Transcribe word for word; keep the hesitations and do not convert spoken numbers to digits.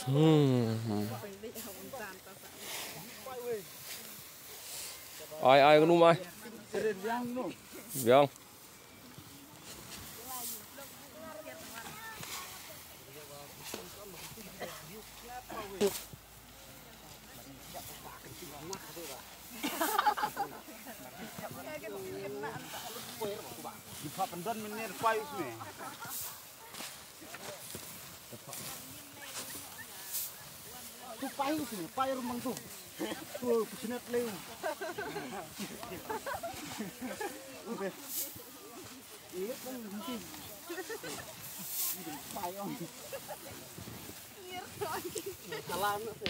Hmm. Ai, ai, kanu mai. Biang. Di pa pendon menir pai usme. Tu pai usme, pai rumang tu. Tu kusinat leu. Ube. Iya kan nanti. Pai ong. Kalam na se.